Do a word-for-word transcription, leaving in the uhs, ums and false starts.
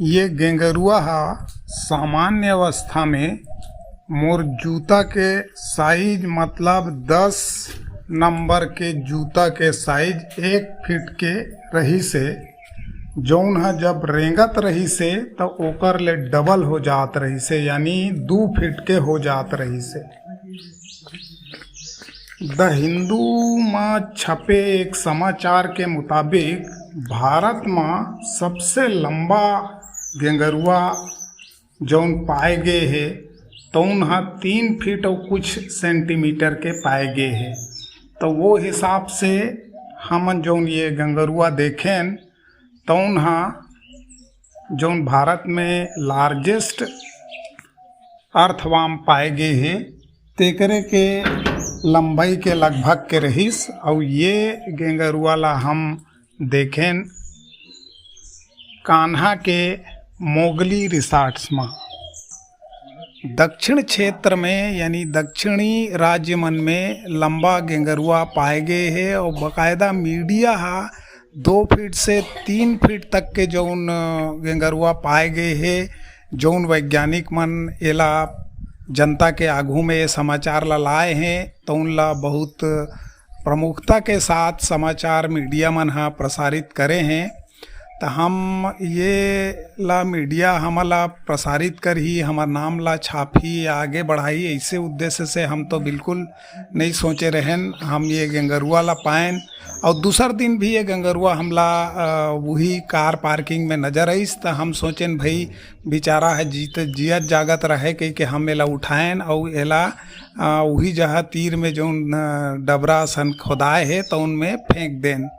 ये गेंगरुआ ह सामान्य अवस्था में मोर जूता के साइज, मतलब दस नंबर के जूता के साइज एक फीट के रहिस हे, जौन ह जब रेंगत रहिस हे त ओकर ले डबल हो जात रहिस हे, यानी दू फीट के हो जात रहिस हे। द हिंदू म छपे एक समाचार के मुताबिक भारत म सबसे लंबा गेंगरुआ जौन पाए गे हे, तौन ह तीन फीट अउ कुछ सेंटीमीटर के पाए गे हे। तो वो हिसाब से हमन जौन ये गेंगरुआ देखेन, तौन ह जौन भारत में लार्जेस्ट अर्थवॉर्म पाए गे हे, तेकरे के लंबाई के लगभग के रहिस। अउ ये गेंगरुआ ला हम देखेन कान्हा के मोगली रिसॉर्ट्स म। दक्षिण क्षेत्र में, यानी दक्षिणी राज्य मन में लंबा गेंगरुआ पाए गे हे अउ बकायदा मीडिया ह दो फीट से तीन फीट तक के जौन, अ, गेंगरुआ पाए गे हे, जौन वैज्ञानिक मन एला जनता के आघू में ये समाचार ला लाए हें, तौन ला बहुत प्रमुखता के साथ समाचार मीडिया मन ह प्रसारित करे हें। त हम ये ला मीडिया हमन ला प्रसारित करही, हमर नाम ला छापही या आगे बढ़ाही, ऐसे उद्देश्य से हम तो बिल्कुल नहीं सोचे रहेन। हम ये गेंगरुआ ला पाएन अउ दूसर दिन भी ये गेंगरुआ हमला, अ, वही कार पार्किंग में नजर आइस, त हम सोचेन, भाई, बेचारा ह जीत, जियत जागत रहे कहिके हम एला उठाएन अउ एला, अ, वही जगह तीर में जौन, अ, डबरा असन खोदाए हे, त उनमें फेंक देन।